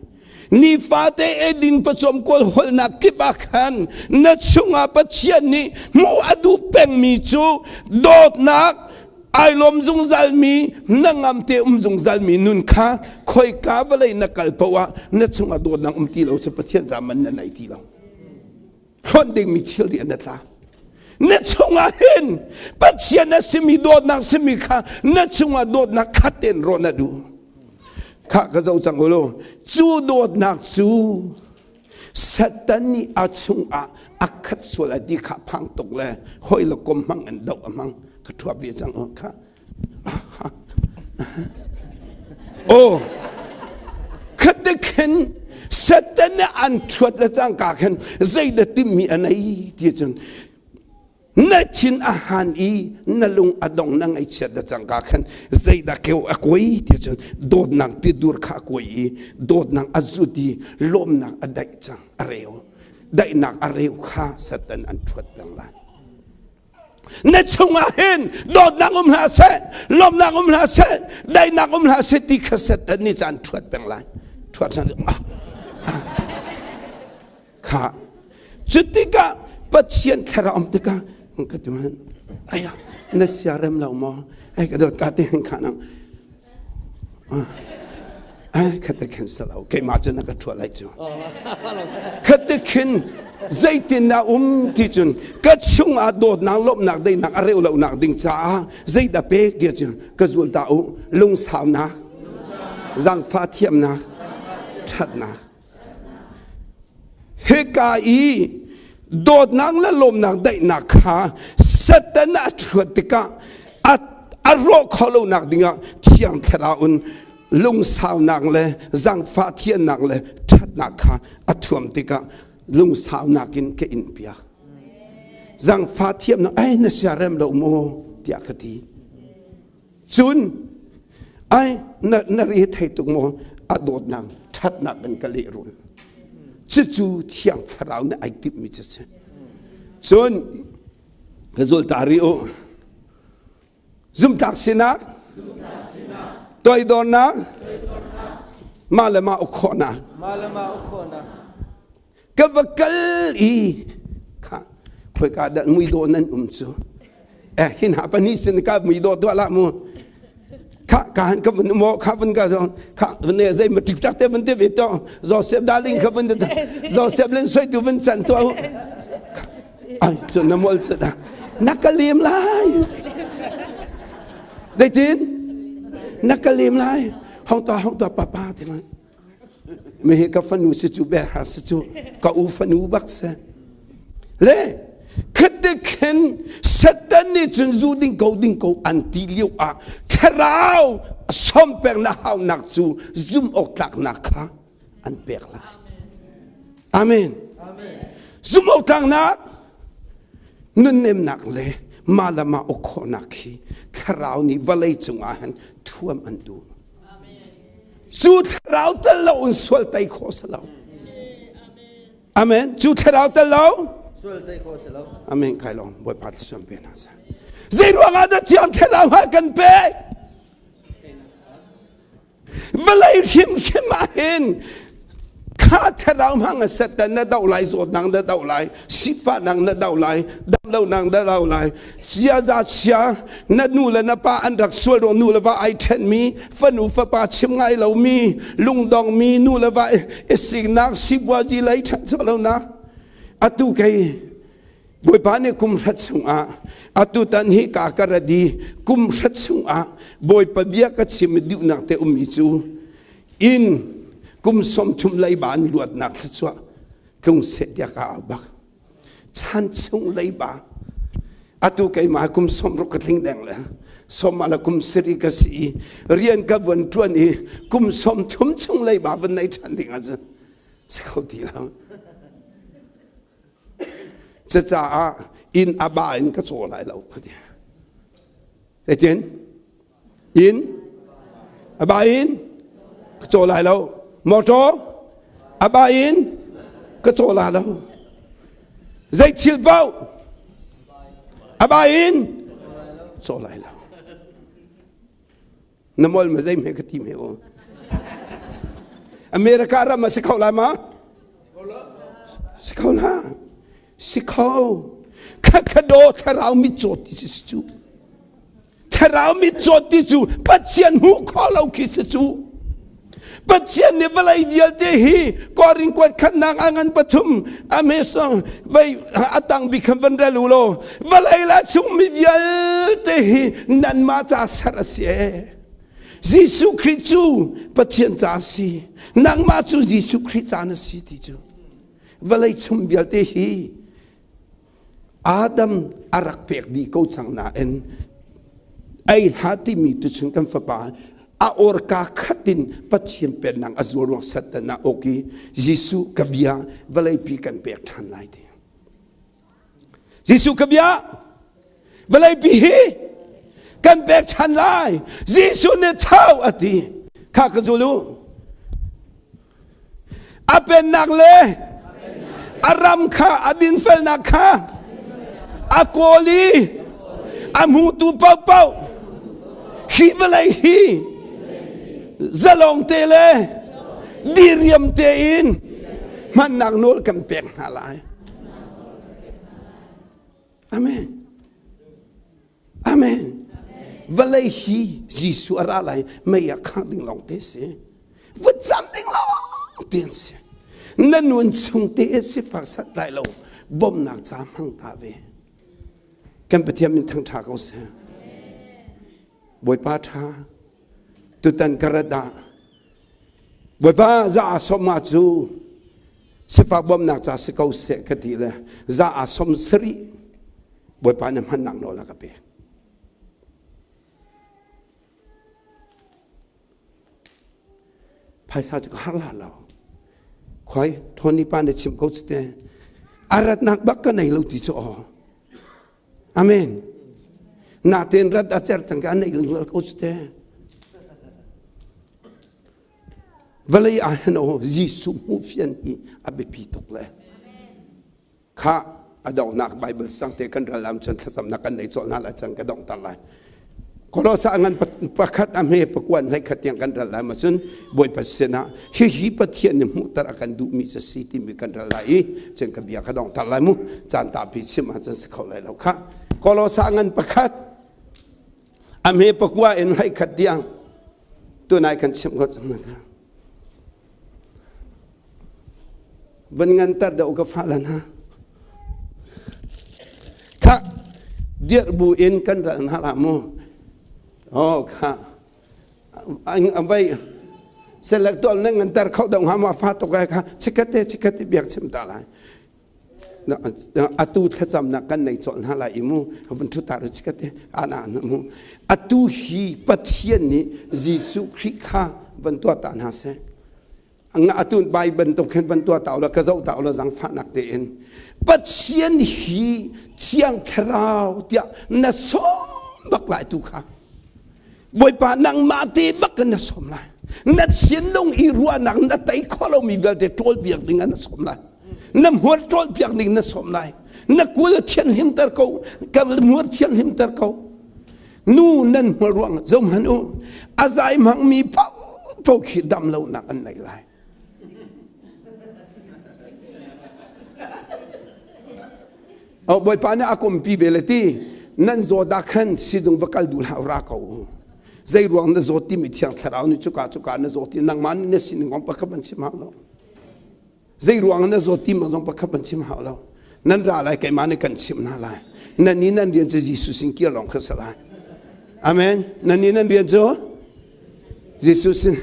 Nifate edin pacawm kawl holnak kip ah khan na chungah Pathian nih hmuh a duh pengmi cu dawtnak ai lawm zungzalmi na ngamte um zungzalmi nun kha khoika vawlei na kal paoh ah na chungah dawtnak um ti lo cu Pathian zaman na nei ti lo hlonh dingmi thil ri na tla na chungah hin Pathian a simi dawtnak simi kha na chungah dawtnak khat tein rawh na duh kha ka zo cang u cu dawtnak cu Satan nih a chungah a khat sual a ti kha phang tuk le hoi le kom hmang in doh a hmang ka thuap ve cang o kha oh khat khin Satan nih an thuat le cangka khin zeidah timmi a nei ti cun Na thin a han i na lung a dong na ngaihchiat na cangka khan zeidah keu a kuai ti cun dawtnak ti dur kha a kuai i dawtnak a zut i lawmnak a daih cang a reu daihnak a reu kha Satan an ṭhuat peng lai. Na chungah hin dawtnak um hlah seh, lawmnak um hlah seh, daihnak um hlah seh ti kha Satan nih caan ṭhuat peng lai. Ṭhuat hna ah, ah. Kha cu tikah Pathian thlarau um tikah ka ti man aya na sia rem lo maw ai ka dawt ka te hin kha nang ai khat te khin salo keimah cu na ka ṭhuah lai cu khat te khin zeitin dah um ti cun ka chungah dawtnak lawmhnak deinak a reu lonak ding caah zeidah pek ti cun ka zul ta u lungsaunak zaangfah thiamnak ṭhatnak Hika i dawtnak le lawmnak daihnak kha Satan a ṭhuat tikah a rawh khawh lonak dingah Thiang Thlarau in lungsaunak le zaangfah thiannak le ṭhatnak kha a thuam tikah lungsaunak in ka in piak. Zaangfah thiamnak ai na siarem lo maw tiah ka ti. Cun ai na na ri thei tuk maw a dawtnak ṭhatnak in ka lehrul. Cucu Thiang Thlarau nih ai timhmi cu si. Cun ka zul ta rih u. Zumhtlak sinak, toidornak, mah le mah uk khawhnak. Ka va kal i kha khoika dah muidawh nan um cu eh hin ha pahnih sin ka muidawh tuah lah mu kha ka han ka vun mo kha vun ka zo kha vun ne zei ma tik tak te vun te ve to Joseph darling kha vun te Joseph len soi tu vun chan to ai chu na mol chu da na ka lim lai zeitin na ka lim lai hong to hong to papa te ma Mi hi ka fanu si cu behar si cu ka u fanu bak si. Le khate khin Satan nih cun zu ding ko ding ko an ti lio ah thlarau som pek na haunak cu zum awk tlaknak kha an pek lai. Amen. Zum awk tlaknak nunnemnak le mah le mah uk khawhnak hi thlarau nih vawlei cungah hin thuam an duh. Cu thlarau tel lo in sual tei khawh si lo. Amen. Cu thlarau tel lo sual tei khawh si lo. Amen. Kai lawm Bawipa thluachuah pe hna seh. Zei ruang ah dah thiang thlarau ha kan pek? Vawlei hrimhrim ah hin Kha thlarau hmang a Satan na doh lai, zawtnak na doh lai, sifahnak na doh lai, damlonak na doh lai. Ziaza chia na nu le na pa an rak sual ruang nu le va ai ṭhenmi, fanu fapa chim ngai lomi, lungdongmi nu le va i siknak, sipuazi lei ṭhancho lonak. Atu kei Bawipa nih kum hrat chungah atu tan hi ka ka radi kum hrat chungah Bawipa bia ka chim duhnak te ummi cu in kum 30 leiba an luatnak thluachuah tlung seh tiah ka au bak chan chung leiba atu keimah kum 60 ka tling deng le sawm ala kum siri ka si i rian ka vun ṭuan i kum 30 chung leiba van nei ṭhan ding ah si kho ti lo. Cucaah inn a ba in ka caw lai lo ka ti. Zeitin? Inn a ba in ka caw lai lo. Motor a ba in ka caw lai lo. Zei thil paoh a ba in caw lai lo. Na mol ma zei hme ka ti hme u. America ram ah si kho lai ma? Si kho la. Si kho. Kha do thlarau mit cawt ti si cu. Thlarau mit cawt ti cu Pathian hmuh kho lo khi si cu. Pathian nih vawlei vialte hi Korin kuat khatnak a ngan pathum a hmesong vei a tang bik khan van rel u law vawlei la chung mi vialte hi nanmah ca ser a si ee. Jesuh Khrih cu Pathian ca a si. Nangmah cu Jesuh Khrih ca na si ti cu vawlei chung vialte hi Adam a rak pek dih ko cang nain ei hlah timi tuchun kan fapa a orka khat in Pathian pennak a zual ruang Satan ah ok i Jesuh ka bia vawleipi kan pek ṭhan lai ti. Jesuh ka bia vawleipi hi kan pek ṭhan lai. Jesuh nih tho a ti. Kha ka zul u. A pennak le a ram kha a dinfelnak kha a kawl i a hmutu paohpaoh hi vawlei hi zalong te le diriam tein hmannak nawl kan pek hna lai. Amen. Amen. Vawlei hi Jesuh a ra lai mei ah khangh ding lawng te si. Vutcam ding lawng te an si. Na nun chung te sifak sat lai lo bawmnak ca hmang ta ve. Kan Pathian min thangṭha ko seh. Bawipa ṭha tutan ka rat ah Bawipa za a som ah cu sifak bawmnak ca si ko seh ka ti le za a som sarih Bawipa na hmannak nawl a ka pek. Phaisa cu ka har la lo. Khoi Tony pa na chim ko cu te. A ratnak bak ka nei lo ti cu aw. Amen. Natein rat a cer cang ka nei linglual ko cu te. Vawlei ah hin aw Jesuh hmuh fian hi a biapi tuk le kha a donghnak Bible sang te kan ral am cun thlacamnak kan nei cawlh hna lai cang ka donghter lai. Kolosa ngan pakhat a hme pakuan hlei khat tiang kan ral lai ma cun Bawipa sinah hihi Pathian nih hmuhter a kan duhmi cu si timi kan ral lai i cun ka bia ka dongter lai mu caan tampi chim ahcun si kho lai lo kha Kolosa ngan pakhat a hme pakua in hlei khat tiang tunai kan chim ko cang kha van nganter deuh ka fa lan ha kha dirh bu in kan ral hna la mu oh kha an vai select tol na nganter kho dong ha ma fa to ka kha chikate chikate biak chim ta lai atu thlacamnak kan nei cawlh hna lai i mu vun thu ta ru chikate ana na mu atu hi Pathian nih Jesuh Khrih kha van tuah ta hna seh atu bai bantuk khin van tuah ta la ka zoh ta la zangfahnak tein Pathian hi Thiang Thlarau tiah na sawm bak lai tu kha Bawipa nangmah te bak in na sawm lai na thinlung i ruahnak na tei kho lomi vialte ṭawl piak ding ah na sawm lai na hmuar ṭawl piak ding na sawm lai na kul thianhlimter ko ka hmuar thianhlimter ko nu nan hmual ruang zohhmanh u a zai hmangmi paohpaoh khi dam lonak an nei lai. Oh Bawipa nih a kumpi ve le ti nan zawt ah khan sizung va kal duh hlah ra ko u. Zei ruang na zawt timi thiang thlarau nih cuka cuka na zawt ti nangmah nih na sining kong pakhat ban chim hau lo. Zei ruang na zawt ti zong pakhat ban chim hau lo. Nan ra lai keimah nih kan chimh hna lai. Nan ni nan rian cu Jesuh sin kir lawng kha si lai. Amen. Nan ni nan rian cu Jesuh sin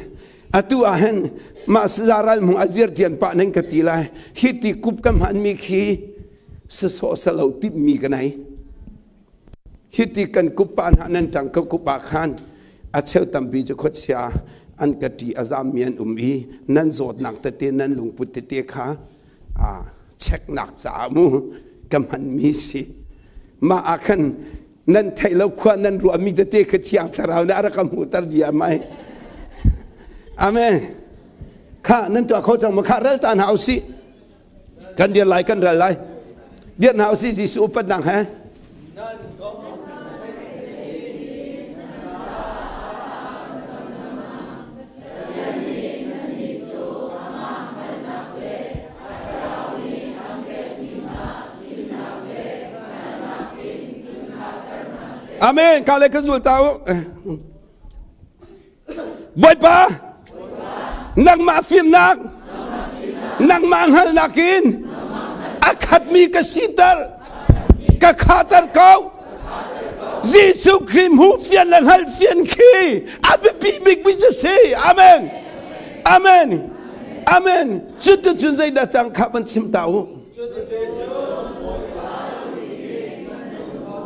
atu ah hin mah sazaral mung a zir tian pah nan ka ti lai. Hi ti kup ka hman mi khi sasawh salo timmi ka nei. Hi ti kan kup pa hna nan tang ka kup ah khan a cheu tampi cu khuachia an ka ṭi a zammi an um i nan zawtnak tete nan lungput tete kha cheknak caah mu ka hmanmi si. Mah ah khan nan theih lo khua nan ruahmi tete kha thiang thlarau nih a rak ka hmuhter diam ai. Amen. Kha nan tuah kho cang ma kha rel ta hna usih. Kan dir lai kan ral lai. Dir hna usih Jesuh upatnak he. Amen. Ka le kan zul ta u. Bawipa, nangmah fimnak, nangmah hngalhnak in a khatmi ka siter, ka khater ko. Jesuh Khrih hmuh fian le hngalh fian khi a biapi bikmi cu si. Amen. Amen. Amen. Cuticun zeidah cang kha van chim ta u.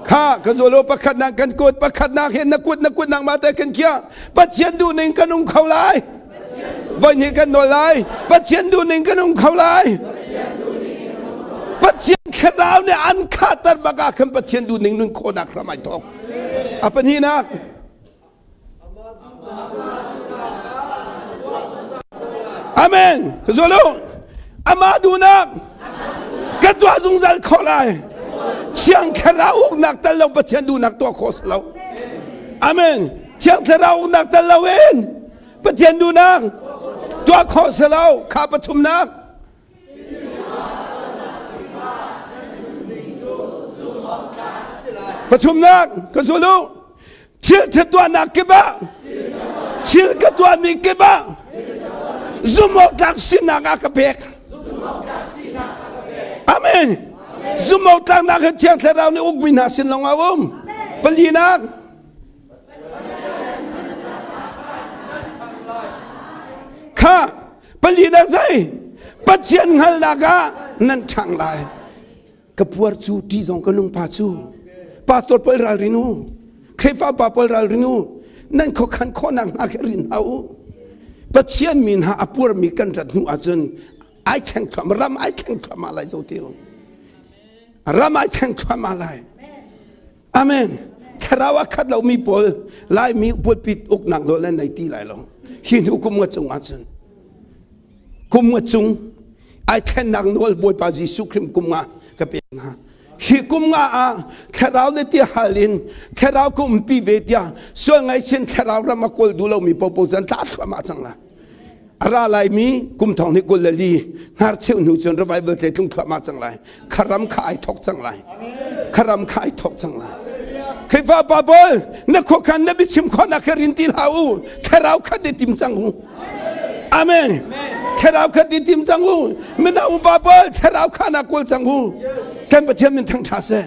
Kha ka zualo pakhat nak kan kut pakhat nak hin na kut na kut nak ma te kan kia Pathian duh ning kan um kho lai. Voi hnih kan nawl lai. Pathian duh ning kan um kho lai. Pathian thlarau nih an khahter bak ah khan Pathian duh ning nun khawhnak hram ai thawk. A pahnihnak Amen. Ka zual u. Amah duhnak ka tuah zungzal khawh lai. Thiang Thlarau uknak tal lo Pathian duhnak tuah khawh si lo. Amen. Thiang Thlarau uknak tal lo in Pathian duhnak tuah khawh si lo. Kha pathumnak. Pathumnak ka zul u. Thil ṭha tuahnak kip ah thil ka tuahmi kip ah zumhawktlak sinak a ka pek. Amen. Zumhawktlaknak hi Thiang Thlarau nih ukmi hna sin lawng a um. Palinak kha palinak zei Pathian hngalhnak ah nan ṭhang lai. Ka puar cu ṭi zong ka lungpa cu pastor pawl ralrin u Khrihfa pa pawl ralrin u nan khuakhan khawhnak hna khi rin hna u Pathian min ha a puarmi kan rat hnu ahcun ai thleng thluam ram ai thleng thluahmah lai zo ti u ram ai thleng thluahmah lai Amen. Thlarau a khat lomi pawl Laimi pulpit uknak nawl nan nei ti lai lo. Hi hnu kum nga cung ahcun kum nga cung ai thlennak nawl Bawipa Jesuh Khrih kum nga ka pek hna. Hi kum nga ah thlarau le ti hal in thlarau ka umpi ve tiah sual ngaihchin thlarau ram a kawl duh lomi popo cun tla thluahmah cang la. A ra laimi kum thong ni 24 hnarcheu hnu cun revival te tlung thluahmah cang lai. Kharam kha ai thok cang lai. Kharam kha ai thok cang lai. Khrihfa pa pawl na khuakhan na biachim khawhnak kha rin ti hlah u. Thlarau khat i tim cang u. Amen. Thlarau khat i tim cang u. Mina upa pawl thlarau kha na kawl cang u. Kan Pathian min thangṭha seh.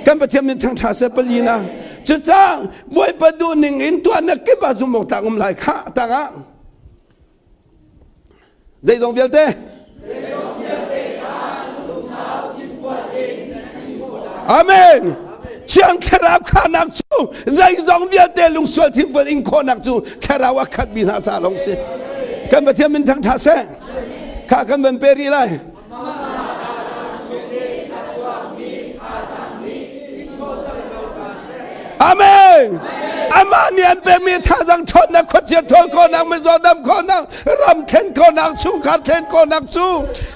Kan Pathian min thangṭha seh palina. Cucaah Bawipa duh ning in tuahnak kip ah zumh awk tlak um lai kha tangah zeizong vialte Amen. Thiang Thlarau khahnak cu zeizong vialte lungsual thinfual in khawhnak cu Thlarau a khatmi hna ca lawng si. Kan Pathian min thangṭha seh. Kha kan van pe rih lai. Amen. Amah nih an pekmi thazaang ṭhawnnak khuachia ṭhawl khawhnak mizaw dam khawhnak ram thlen khawhnak chungkhar thlen khawhnak cu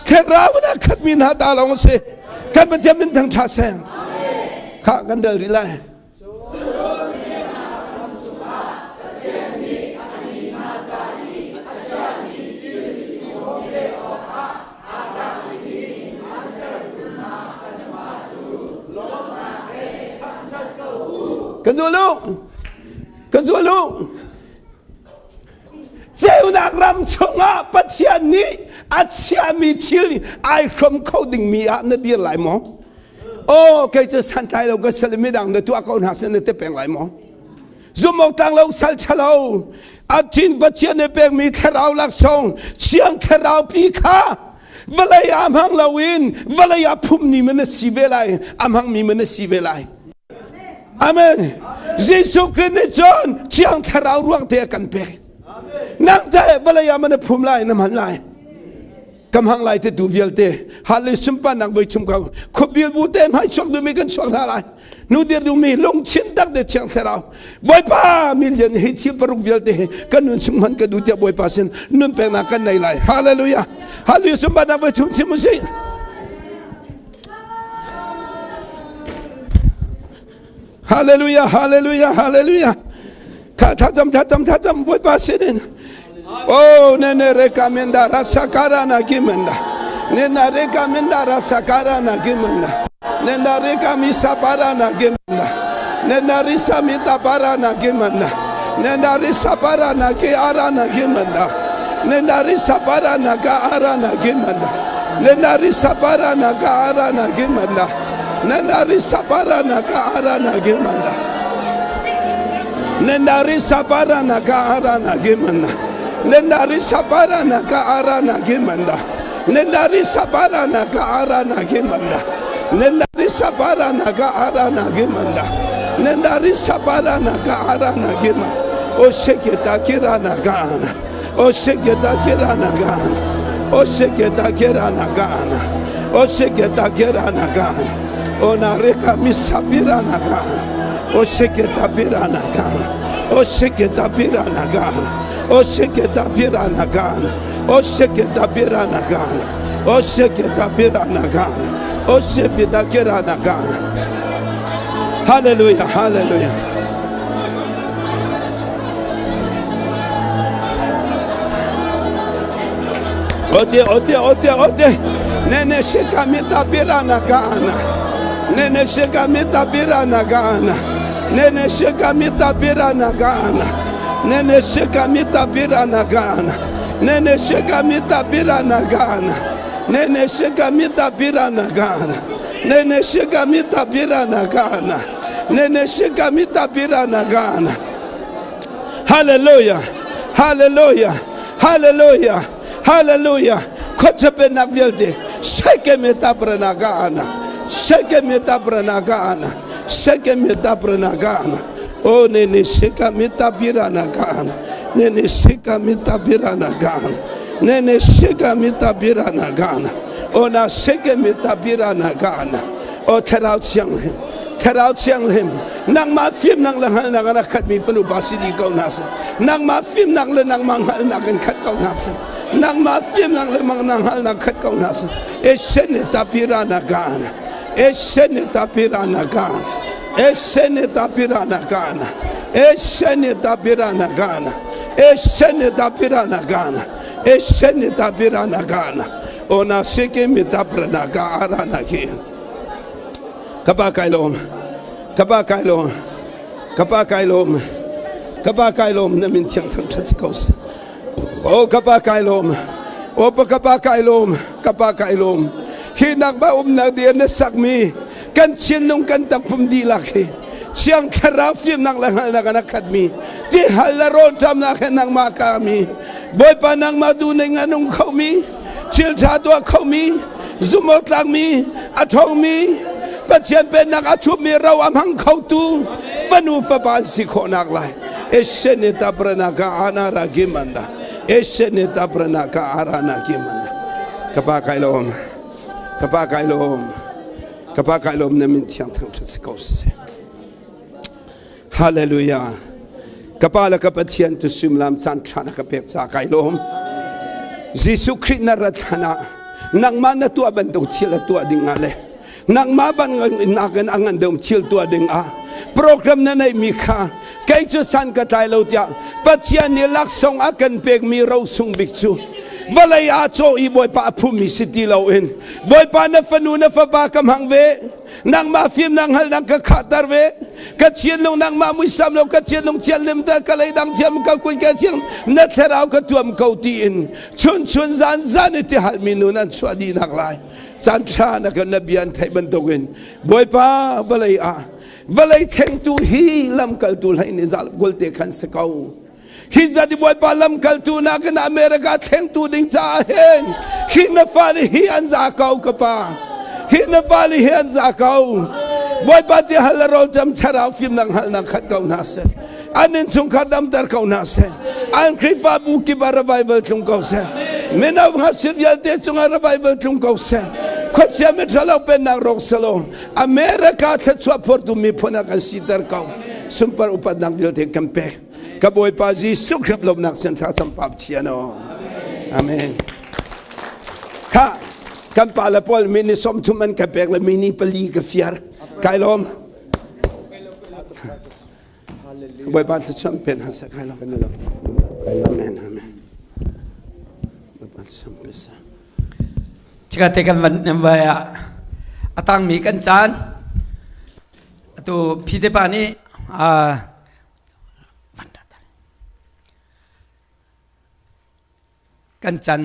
thlarau in a khatmi hna ta lawng a si. Kan Pathian min thangṭha seh. Kha kan rel rih lai. zul u. Ka zul u. Ceunak ram chungah Pathian nih a chiami thil ai hrom kho dingmi ah na dir lai maw? Oh, kei cu santlai lo ka sal midang na tuah ko hna sin na ti peng lai maw? Zumawk tlang lo sal ṭhalo a thin Pathian nih pekmi thlarau laksawng thiang thlarau pi kha vawlei ah hmang loin vawlei ah phummi man na si ve lai a hmangmi man na si ve lai. Amen. Jesuh Christ nih cun thiang thlarau ruang te a kan pek. Nang teh vawlei ah man na phum lai na hman lai. Kam hang lai te tu vialte hale sumpan nak voi thum ko khuabil bu te hmai chuak dumi kan chuak hna lai nu dir dumi lungchin tak de thiang thlarau bawipa million hi thil paruk vialte hi kan nun chung hman ka du tiah bawipa sin nun peknak kan nei lai hallelujah hallelujah sumpan nak voi thum chim usih Hallelujah, hallelujah, hallelujah. Tha tha cam tha cam tha cam Bawipa sin in. Oh ne ne re kamenda rasa kara na kimenda. Ne na re kamenda rasa kara na kimenda. Ne na re kamisa para na kimenda. Ne na risa mita para na kimenda. Ne na risa para na ki ara na kimenda. Ne na risa para na ka ara na kimenda. Ne na risa para na ka ara na kimenda. Nendari saparana ka arana gimanda. Nendari saparana ka arana gimanda. Nendari saparana ka arana gimanda. Nendari saparana ka arana gimanda. Nendari saparana ka arana gimanda. Nendari saparana ka arana gimanda. O sheketa kirana gana. O sheketa kirana gana. O sheketa kirana gana. O sheketa kirana gana. O nareka misapirana gana. O sheketa pirana gana. O sheketa pirana gana. O sheketa pirana gana. O sheketa pirana gana. O sheketa pirana gana. O sheketa kirana gana. Hallelujah, hallelujah. Ote, ote, ote, ote. Nene shika mita pirana gana. Nene shika mita pirana gana. Nene shika mita pirana gana. Nene shika mita pirana gana. Nene shika mita pirana gana. Nene shika mita pirana gana. Nene shika mita pirana gana. Nene shika mita pirana gana. Hallelujah. Hallelujah. Hallelujah. Hallelujah. Khuachape nak vialte seke me taprana gana. Seke me taprana gana. Seke me taprana gana. O nene seka me tapirana gana. Nene seka me tapirana gana. Nene seka me tapirana gana. O na seke me tapirana gana. O thlarau thianghlim thlarau thianghlim nangmah fimnak le hngalhnak in a khatmi fanu pa si dih ko hna seh nangmah fimnak le nangmah hngalhnak in khat ko hna seh nangmah fimnak le nangmah hngalhnak khat ko hna seh esene tapirana gana esene tapirana gana esene tapirana gana esene tapirana gana esene tapirana gana esene tapirana gana ona seke mi taprana ga arana ki Ka pa kai lawm. Ka pa kai lawm. Ka pa kai lawm. Ka pa kai lawm na min thiang thang ṭhat si ko seh. Oh ka pa kai lawm. Oh pa ka pa kai lawm. Ka pa kai lawm. Hi nak ba umnak dia na sakmi kan thinlung kan takpum dihlak hi Thiang Thlarau fimnak le hngalhnak in a khatmi tihal le rawlṭamnak he nangmah kami Bawipa nangmah duhning a nung khomi thil ṭha tuah khomi zumhawktlakmi a ṭhawngmi Pathian pennak a thupmi ro a hmang khotu fanu fapa an si khawhnak lai Esene taprana ka anara gimanda Esene taprana ka arana gimanda Kapa kai lom Kapa kai lom Kapa kai lom na min thiang thang ṭhat si ko seh Hallelujah. Ka pa le ka Pathian tu sumlam caan ṭha na ka pek ca kai lawm. Jesuh Khrih na rat hlan ah nangmah na tuah bantuk thil a tuah ding ah le nangmah ban nakin a ngan deuh thil tuah ding ah program na neihmi kha kei cu san ka tlai lo tiah Pathian nih laksawng a kan pekmi rosung bik cu Vawlei ah caw i Bawipa a phumi si ti loin Bawipa na fanu na fapa ka hmang ve. Nangmah fimnak hngalhnak ka khahter ve. Ka thianlung nangmah muisam lo ka thianlung thianhlim ta ka leidang thiam ka kun ka thiang na thlarau ka tuam ko tiin chun chun zan zan i ti halmi nun an chuah dih nak lai. Caan ṭha na kan na bia an theih bantukin Bawipa vawlei ah vawlei thlengtu hi lamkaltu hlei nih zal gulte khan si ko. Hi zat i Bawipa lamkaltu nakin America thlengtu ding caah hin hi na fale hi an za ko ka pa. Hi na fale hi an za ko. Bawipa ti hal le rawl ṭam thlarau fimnak hngalhnak khat ko hna seh. An innchungkhar damter ko hna seh. An Khrihfabu kip ah revival tlung ko seh. Mino ngakchia vialte cungah revival tlung ko seh. Khuachia miṭhalo pennak rawk selaw America thluachuah phortu miphun ah kan siter ko. Sunpar upatnak vialte kan pek. Ka Bawipa Jesuh Khrih lawmnak sin thla cam pa Pathian aw. Amen. Kha kan pa le pawl mi ni 30 an ka pek le mi ni pali ka fiar. Kai lawm. Bawipa thluachuah pen han sa kai lawm. Amen. Amen. Bawipa thluachuah pe sa. Chika te kan van vai ah atang mi kan caan atu phi te pa nih kan caan.